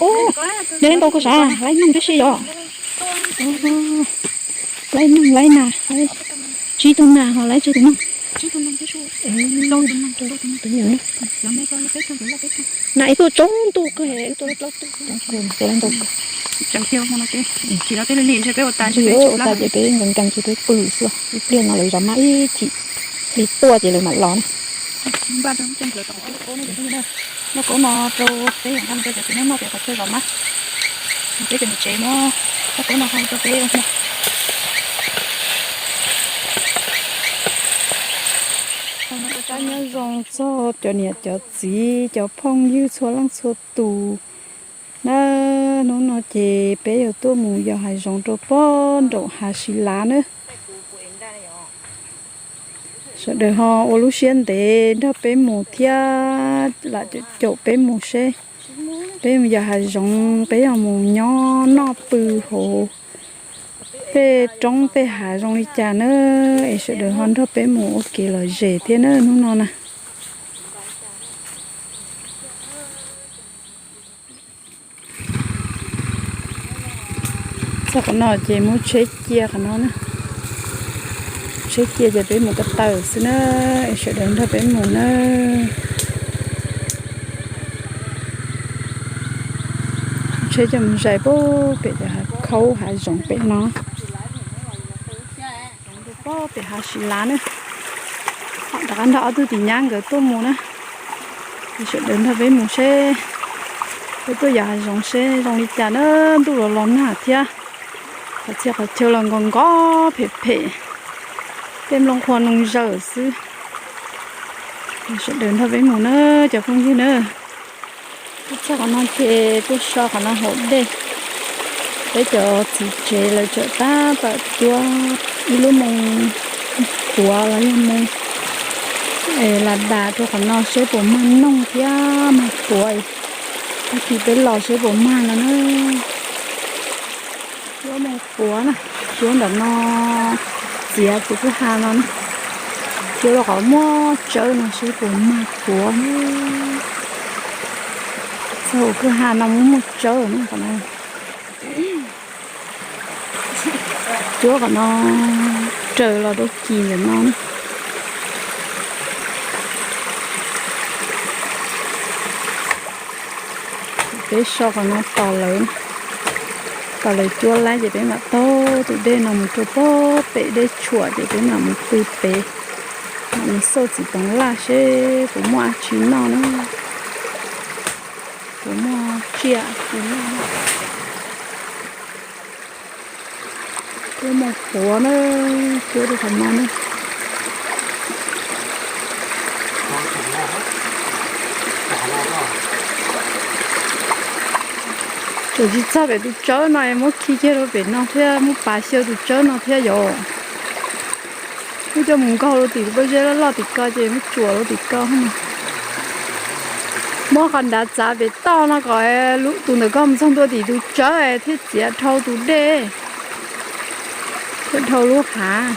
Ub, yog leej ntau koj sav, laib noog tib si yom. Laib noog laib nas, tsib tug nas ho laib tsib tus noog. Nas ib tuaj tsaus ntuj kawg, ib tuaj plaub tug. Ua tas ces peb nkees nkees ces peb pw xwb, ib pliag no lawv zov mab ib chim li tuaj ces lawv mam los na. Noj qab no rau peb noj pem qhov chaw zov mab, peb cov niam tsev muab noj qab no rau peb ua hmo. Nyob zoo txog cov niam cov txiv cov phooj ywg txhua leej txhua tus na, hnub no ces peb yuav tuaj mus yos hav zoov rau pob nraum hav si lav na. Sawv daws ho ua lub siab ntev nrog peb mus thiab lam caum caum peb mus seb peb mus yos hav zoov peb yuav mus nyob noj pw hauv tej roob tej hav zoo li cas na, es sawv daws ho nrog peb mus ua kev lom zem thiab na hnub no na. Txog qhov no ces muab tsheb cia qhov no na. Tsheb cia ces peb mus ko taw xwb na, es sawv daws nrog peb mus na. Tsheb coj mus zais pem cov hav khaub hav zoov pem no. Pem hav si lav na. Rov qab nrog ob tug tim nyab nkawd tuaj mus na. Es sawv daws nrog peb mus seb, peb tuaj yos hav zoov seb zoo li cas na, ntuj los los nag thiab. Qhov txhia qhov chaw los nkos nkos phem phem, tej nplooj qhuav noo zawm xwb. Es sawv daws nrog peb mus na cov phooj ywg na. Txog qhov no ces tuaj so qhov no hauv dej. Peb cov txiv tsev lawv tseem tab tom cuab ib lub moos puav los yog moos las das rau qhov no seb puas mag noog thiab mag puav. Tag kis peb los seb puas mag no na. Cuab moos puav na, cuab ntawm no, txiav tus kwj ha no na, cuab rau qhov muaj tsawb no seb puas mag puav. Txog kwj ha no muaj muaj tsawb na qhov no. Cuab qhov no raws los rau kis ntawm no na. Peb so qhov no tos lawv, tos lawv cuab laib ces peb mam taug tus dej no mus rau pem dej tshuam ces peb mam mus pw pem, mam mus xauj txiv toov laj seb puas muaj dab tsi noj na, puas muaj tsiaj dab tsi noj. Cuab moos puav na, cuab rau qhov no na. Tseem tsis txog pem tus tsawb no es muab khi kiag rau pem no thiab muab pav xyaw tus tsawb no thiab yom. Muab coj mus nkaug rau tim lub pob zeb loj loj tim ko ces muab tsuam rau tim ko. Muab qhov nrad txav pem toj no kom tus ntawm ko mus txog ntua tim tus tsawb thiaj txiav dhau tus dej, thiaj dhau lub hav.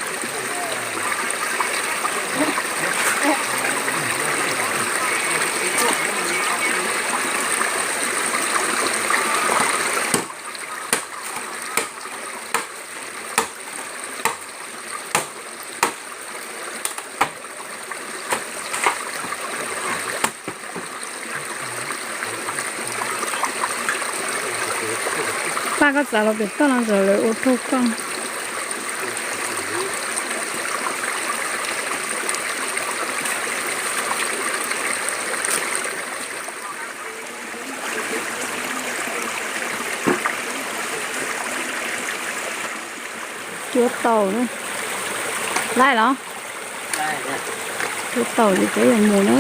Paj, koj txav los pem toj no txawm lawv ua raug koj. Cuab taus na. Laij los? Cuab taus ces peb yuav mus na.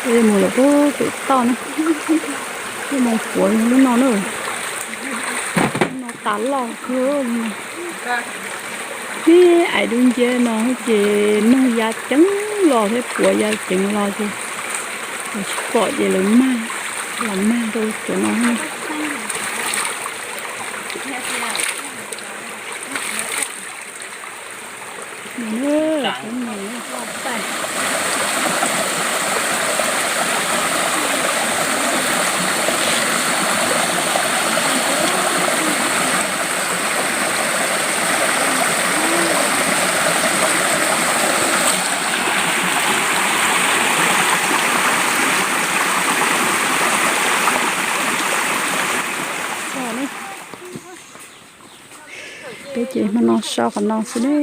Peb yuav mus lawm pem toj na. Peb mus puav lub no na. Lub no tas loj kawg li. Neb aim dub nciab no ces noog ya ceev los thiab puav ya ceev los ces tsis pom ces lawv mag, los mag rau cov no. Peb ces hmo no so qhov no xwb ne.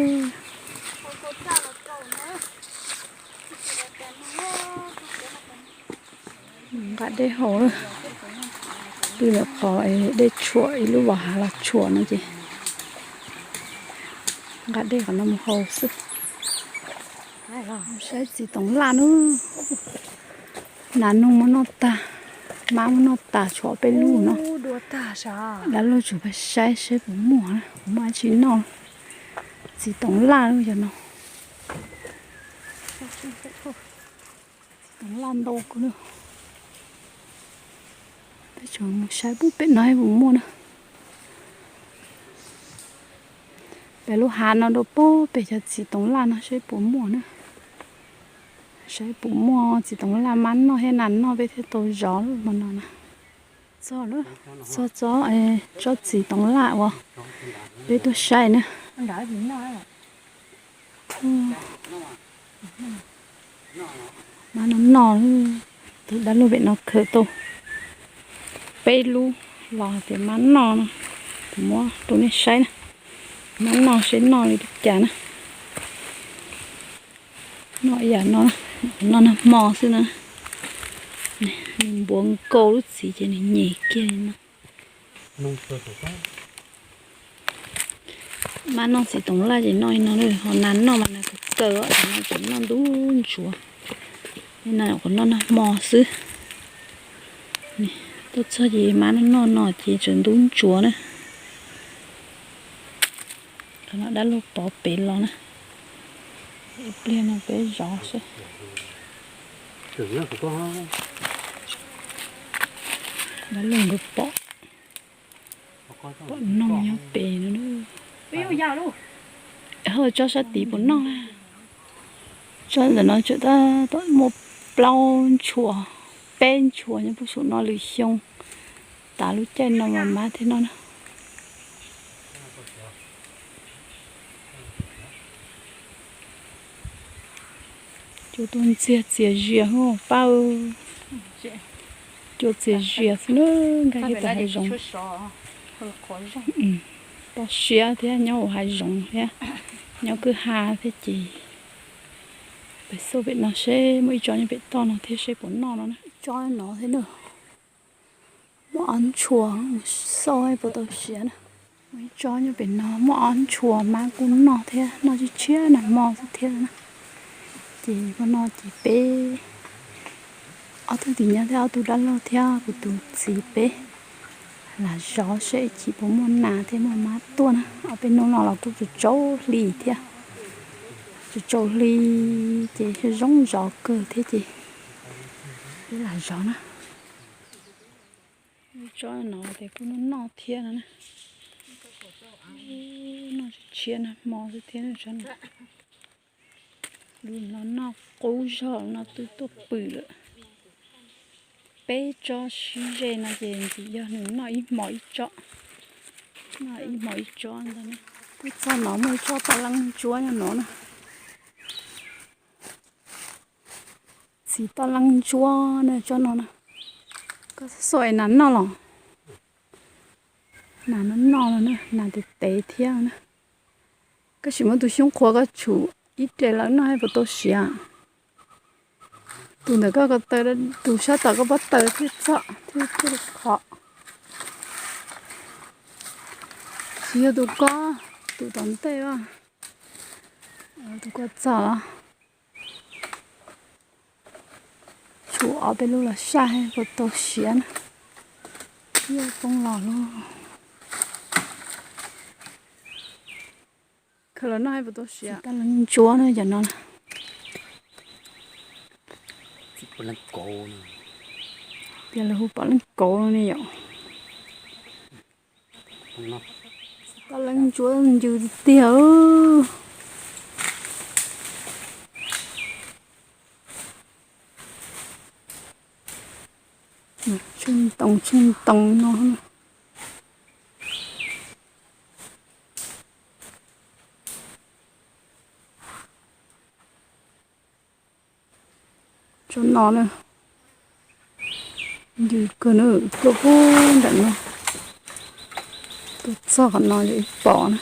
Nqa dej haus, pw lawm qhov dej tshuam ib lub vos hav los tshuam no ces nqa dej qhov no mus haus xwb. Saib txiv toov laj nub, nas noog muab noj tag, mab muab noj tag tshuav peb lub no. Dab laug tsuas pab saib saib puas muaj, puas muaj dab tsi noj. Txiv toov laj lub cov no. Txiv toov laj ntau kawg. Peb tseem mus saib puag pem no puas muaj na. Pem lub hav no rau puag pem cov txiv toov laj no saib puas muaj na. Saib puas muaj txiv toov laj mab noj thiab nas noj peb thiaj tau zov lub hmo no na. Txog, txog tsob txiv toov laj uas peb tuaj saib na. Mab noj noj, tus dab laug pem no khaws tau peb lub los hais tias mab noj no, kuv muab rau nej saib na. Mab noj seb noj li cas na. Noj ib yam no, noj nag hmo xwb na. Nws npuav nkaus lub txiv ces nws nyem kiag li no. Mab noj txiv toov laj ces noj li no, ho nas noj mas nas kawg kawg, no tseem noj ntub ntsuav. No qhov noj nag hmo xwb. Tuaj txog ces mab noj noj no ces tseem ntub ntsuav na. Qhov no dab laug pov pem los na. Ib pliag no peb zov seb. Dab laug nkawd pom, pom noog nyob pem no. Ho tsob sab tid puas noj na? Tsob ntawm no tseem tab tom muaj plaub ntshua, peb ntshua nyob puag saum no lwm xyoo. Tav lub caij no mas mab thiaj noj na. Cua tuaj ntxiag txias zias hos pab. Cua txias zias xwb na, nkag kiag tom hav zoov. Toj siab thiab nyob hauv hav zoov thiab, nyob kwj ha thiab ces pem xauj pem no seb muaj ib tsob nyob pem toj no thiab seb puas noj no na. Ib tsob no thiab na. Muaj ob ntshua, xauj puas tau siav na. Muaj ib tsob nyob pem no muaj ob ntshua, mab kuj noj thiab, noj tshiab tshiab nag hmo xwb thiab na. Ces hmo no ces peb ob tug tim nyab thiab ob tug dab laug thiab kuv tus txiv peb lam zov seb ib chim puas muaj nas thiab muaj mab tuaj na. Ob peb hnub no los kuj tsaus tsaus hli thiab, tsaus tsaus hli ces zoo zov kawg thiab ces peb lam zov na. Tsob no ces kuj noj noj thiab no na. Noj tshiab nag hmo xwb thiab tsob no. Lub no noj qub zog no twb tuaj pw lawm. Peb tsob sib ze no ces ntxim yog nws noj ib hmo ib tsob, noj ib hmo ib tsob ntag na. Twb txog no muaj ib tsob toj leeb ntsuab nyob no na. Txiv toj leeb ntsuab na tsob no na. Koj xauj es nas noj los? Nas noj noj los na, nas tes tes thiab na. Koj sim muab tus xyoob qhuav koj tshum ib ple lawv noj puas tau siav. Tus ntawm koj ko taw, tus sab tom koj pob taw thiaj txog thiaj li khov. Tsis yog tus ko, tus tom ntej, tus ko txog los. Tshum ob peb lub los saj puas tau siav na. Yuav poob los lub. Khaws los noj puas tau siav. Toj leeb ntsuab na cov no. Tias lawv hu pom leej kauv no ne yom. Toj leeb ntsuab ncw tiag tiag. Tsheej ntoo tsheej ntoo no. Tsob no na, ncw kawg na, tuaj puag nram no, tuaj txog qhov no yog ib pom na.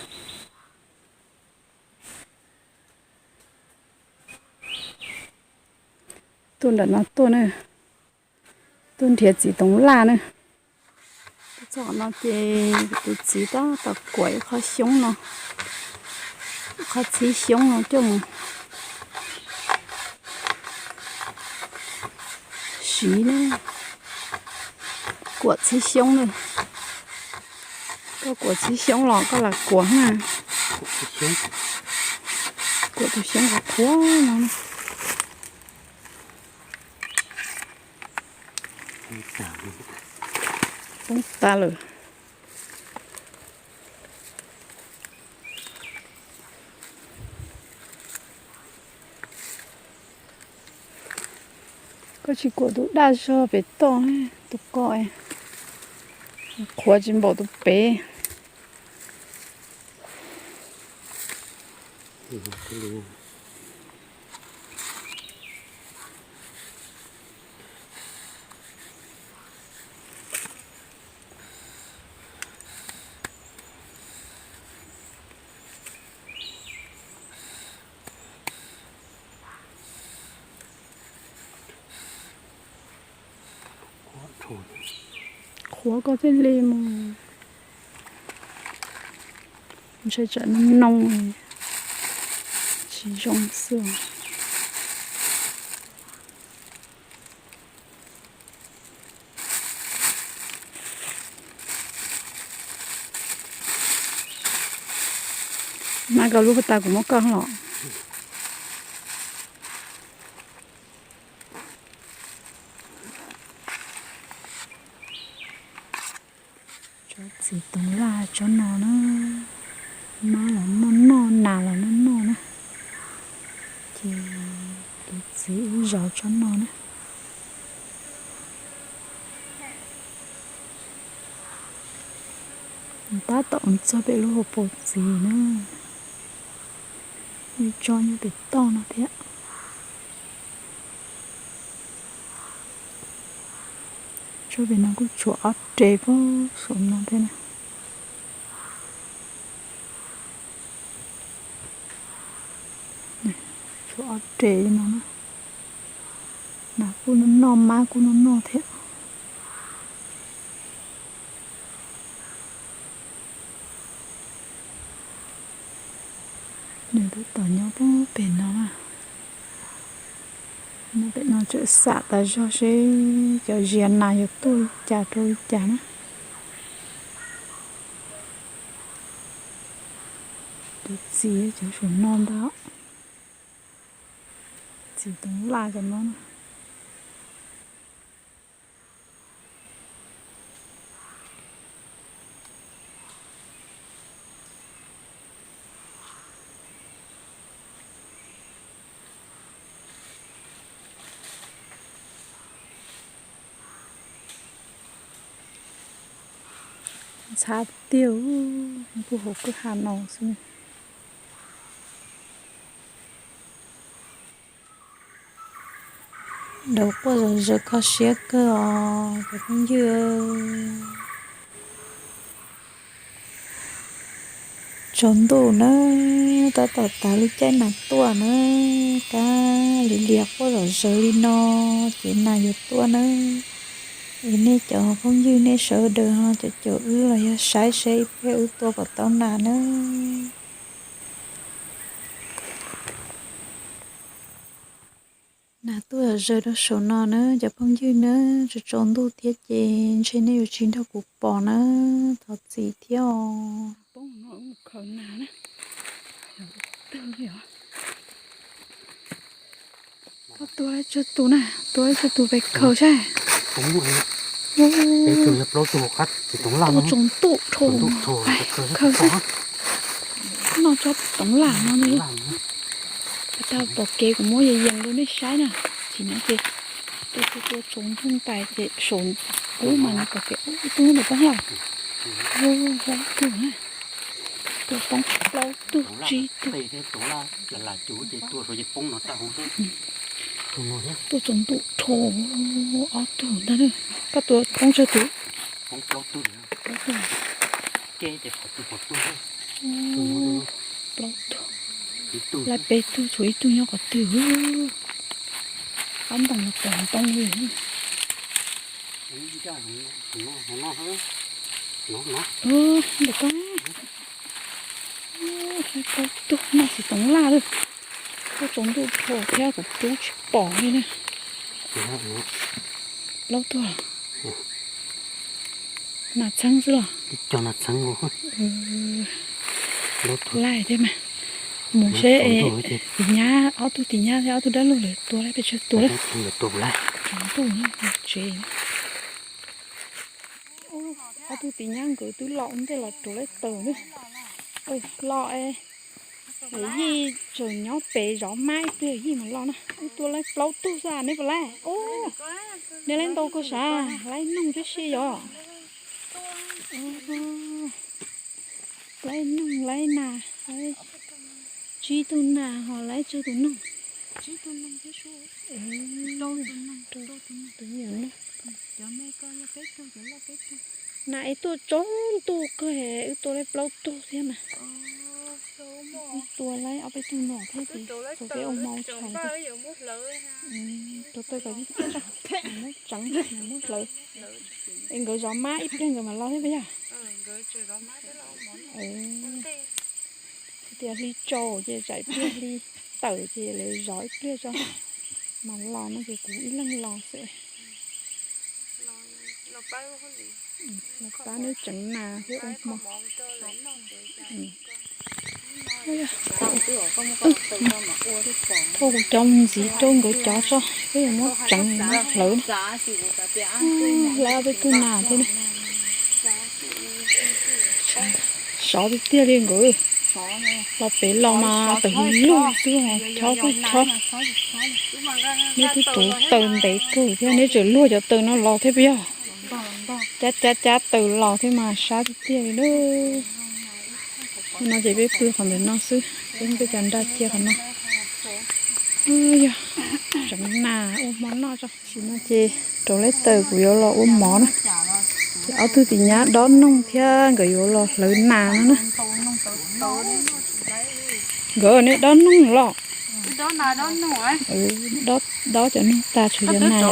Tuaj nram no tuaj na, tuaj nrhiav txiv toov laj na. Tuaj txog qhov no ces tus txiv tab tom kuam ib qho xyoob no, qhov txhib xyoob no coj mus siv na. Kuam txhib xyoob na. Koj kuam txhib xyoob los koj lam kuam na. Kuam tus xyoob qhuav qhuav no. Poob tas lawm. Koj tsis kuam tus daj zog pem toj, tus ko, qhuav tsis npaum tus pem. Qhuav koj thiaj li mus. Ntshai tsam noo noo tsis zoo xwb. Mab koj lub pas tas kuv muab koj los. Tsob txiv toov laj tsob no na, mab los noj noj, nas los noj noj na. Ces tus txiv wb zov tsob no na. Tab tom txog pem lub hauv paus txiv na, ib tsob nyob pem toj no thiab. Tsob pem no kuj tshuav ob re puag saum no thiab na. Tshuav ob re li no na. Nas kuj noj noj, mab kuj noj noj thiab. Nws tab tom nyob puag pem no na. Nyob pem no tseem xam tas zog seb cov zias nas yuav tuaj li cas rau li cas na. Tus txiv cov saum no ntag. Txiv toov laj cov no na. Ntxhab tiag, puag hauv kwj ha no xwb. Daws quaj zom zaws kho siab kawg os cov phooj ywg. Tsaus ntuj na, tab tom tas lub caij nas tuaj na, kab lim lias quaj zom zaws li no, ces nas yuav tuaj na. Es nej cov phooj ywg nej sawv daws ho caum caum wb los yog saib seb ib pliag wb tua puas tau nas na. Nas tuaj zom zaws rau saum no na cov phooj ywg na, tsaus tsaus ntuj thiab ces ntshe nej yuav tsis nrog kuv pom na, thov txim thiab os. Poob no khaws nas na, twg li os. Koj tua ib tsug tus na, tua ib tsug tus pem khaws saib. Tua tsaus ntuj dhau, khaws xwb. Noj tsob toov laj no na. Tau pom kev kuv muab yees yees rau nej saib na. Tsis na ces tua tua tua tsaus ntuj ntais ces saum ub mas nws pom kev ub tub ntawm poob lawm. Ua tug na, tua poob plaub tug tsib tug. Tua tsaus ntuj dhau, ob tug ntag. Koj tua poob tsawg tus? Plaub tug. Laib peb tug tshuav ib tug nyob qhov twg. Ob ntoos los pom ntoo li. Ntawm ko, plaub tug noj txiv toov laj lawm. Tuaj tsaus ntuj dhau thiab kuv rub tsis pom li na. Plaub tug. Nas txheeb xwb los? Laij thiab mas. Mus seb tim nyab, ob tug tim nyab thiab ob tug dab laug lawv tua laij pes tsawg tua lawm. Tsaus ntuj tsev. Ob tug tim nyab nkawd twb los ua ntej los rauv laij taws na. Los es yawm yij tseem nyob pem zov mab ib pliag yij mam los na. Wb tua laij plaub tug xwb neb puas laij? Neb laij ntau kawg sav, laij noog tib si yom. Laij noog laij nas, tsib tug nas ho laij tsawg tus noog. Nas ib tuaj tsaus ntuj kawg wb tua laij plaub tug thiab mas. Wb tua laij ob peb tug no thiab ces txog peb ua hmo tshais thiab. Rauv taws kom tib txiaj tso, muab tseev, muab hlawv. Es nkawd zov mab ib pliag nkawd mam los thiab puas yog? Tias hli tsaus ces tsam ib pliag hli tawm ces lawv zov ib pliag tso mas los no ces kuv ib leeg los xwb. Los pab neb tseev nas thiab ua hmo. Ua kuv cov mus ntxiv rau nkawd cov tso, peb yuav muab tseev muab hlawv na. Hlawv ob peb tug nas thiab na. Sov tiag tiag li nkawd. Los pem los mas pem lug xwb, chob pag chob. Neb twb rauv taws ntev kawg thiab neb tseem luag cov taws no los thiab puas yog? Cab cab cab taws los thiab mas sab tiag tiag li lawm. No ces peb pw qhov ntawm no xwb, peb muab peb cov nra cia qhov no. Yog, tseev nas ua hmo noj tso. Tam sim no ces rauv laij taws kuv yuav los ua mov na. Ces ob tug tim nyab dob noog thiab nkawd yuav los hlawv nas no na. Nkawd neb dob noog los? Dob cov noog tas tshuav cov nas.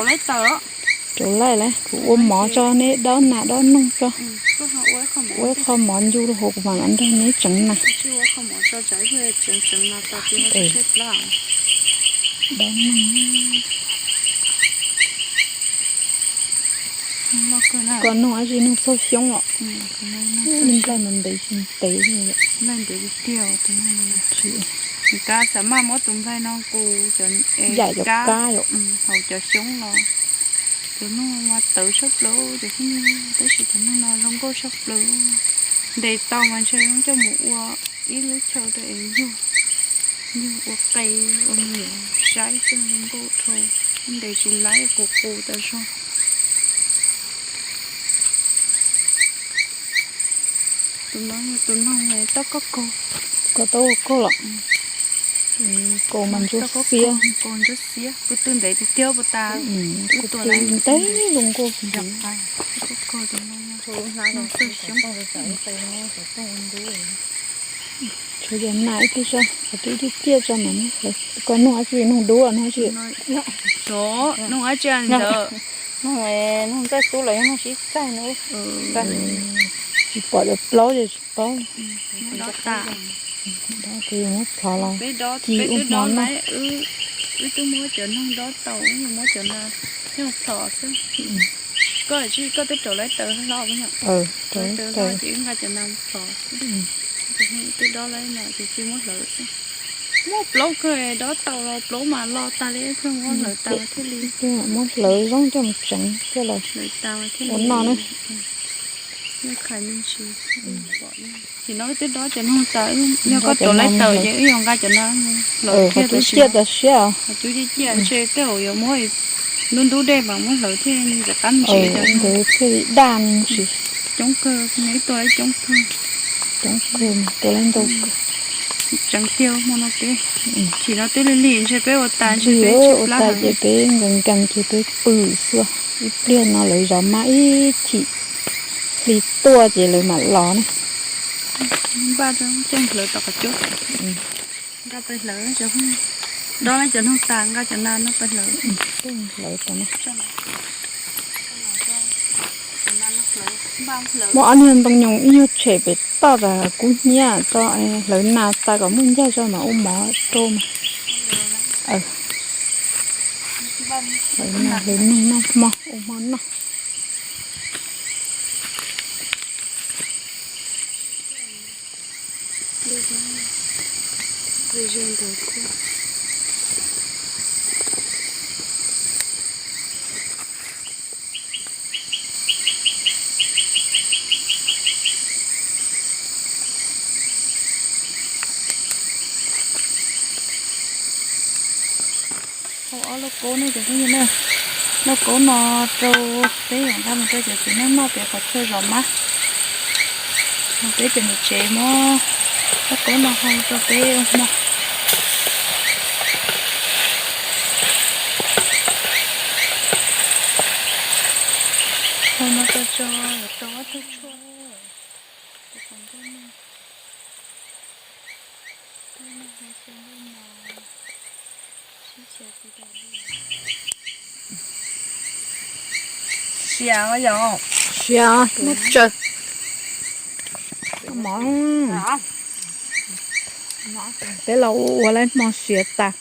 Rauv laij lawm, kuv ua mov tso neb dob nas dob noog tso. Ua ib qho mov ncu rau hauv kuv mam los nrog neb tseev nas. Dob noog. Koj noog dab tsi, noog txoj xyoob los? Nplaig mas ntev ntev li. Yam cov kab yom. Haus cov xyoob los, cov noog mas tawv tshaj plaws cov phooj ywg, tab sis cov noog no zoo nkauj tshaj plaws. Ntes tau mas ntshe coj mus ua ib lub chaw rau es yug, yug ua qe ua me nyuam saib coj zoo nkauj dhau, ntes tsis laib qus qus tas zog. Tus no yog tus noog tau koj kaug. Koj tau ua kaug los? Kaug mas ntsuab xiab. Kaug ntsuab xiab, kuv twb ntev tiag tiag puas tas. Kuv twb ntev zoo nkauj. Tshuav cov nas ib pliag tso, qhov twb tiaj tiaj tso mas. Koj noog dab tsi, noog dub los noog dab tsi? Noog dab tsi ntawd? Noog ntxaij tub los yog noog sib txaig no? Tsis pom cov plaub ces tsis paub. Dob tas. Dob ces yuav muab plhov los ci ua hmo noj. Wb twb muab cov noog dob tau, wb muab cov nas coj plhov xwb. Koj tsis, koj twb rauv laib taws hlo puas yog? Rauv taws hlo ces wb nqa cov nas plhov xwb. Cov noog twb dob laib no ces cia muab hlawv xwb. Muab plaub kawg, dob tau los plaub mas lo tag li, ib pliag muab hlawv tas thiaj li. Muab hlawv zoo coj mus tseev thiaj los ua noj na. Nim no wb twb dob cov noog tas, yog koj rauv laib taws ces wb yuav nqa cov no hlawv thiab, tab sis tiaj tas siab, cub tiaj tiaj ntshe tej zaum yuav muab ntub ntub dej mas muab hlawv thiaj ntxim qab ntsis cov no. Thiaj li daj ntsis. Coob kawg, ib tuaj ib coob kawg. Coob kawg, tua laib ntau kawg. Tseev tiag hmo no peb, chim no twb lig lig ntshe peb ua tas ntshe peb ua tas ces peb nkees nkees ces peb pw xwb. Ib pliag no lawv zov mab ib chim hli tuaj ces lawv mam los na. Npaj coj hlawv tom qhov cub. Nqa pais hlawv, dob laib cov noog tas nqa cov nas no pais hlawv. Hlawv tau na. Muaj ob niag ntoo nyoos ib nyuag tshem pem toj tas kub hnyiab tso, hlawv nas tas kom muaj ncaj tso mas ua mov rau mas. Hlawv nas hlawv noog noj hmo ua hmo noj. Hau ob lauj kaub ne cov phooj ywg na. Lauj kaub no rau peb yuav nqa mus rau cov txiv neej noj pem qhov chaw zov mab. Peb cov niam tsev muab lauj kaub no hau rau peb ua hmo. Hau no rau tso, rau ob tug tshuaj. Sia, muab tsaws mov. Peb los ua ua laib hmo siav tas.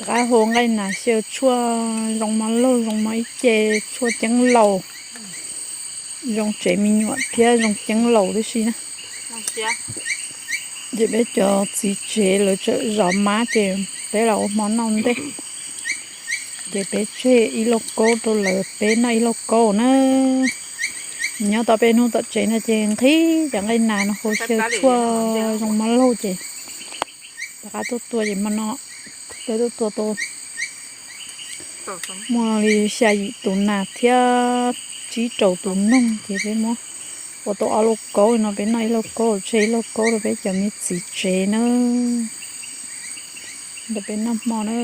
Rov qab hu nqaij nas xyaw tshuaj zoo mov laug zoo mov ib ce, tshuaj ceeb laus, zoo tsev me nyuam thiab zoo ceeb laus tib si na. Ces peb cov txiv tsev lawv tseem zov mab ces peb los ua hmo noj ntej. Ces peb tseg ib lauj kaub rau lawv peb noj ib lauj kaub na. Nyob tau peb hnub tom tsev no ces nqhis cov nqaij nas no hu xyaw tshuaj zoo mov laug ces rov qab tuaj tua ces hmo no peb tuaj tua tau muaj li xya yim tus nas thiab tsib rau tus noog ces peb muab ua tau ob lauj kaub no, peb noj ib lauj kaub tseg ib lauj kaub rau peb cov me txiv tsev na, rau peb noj hmo na.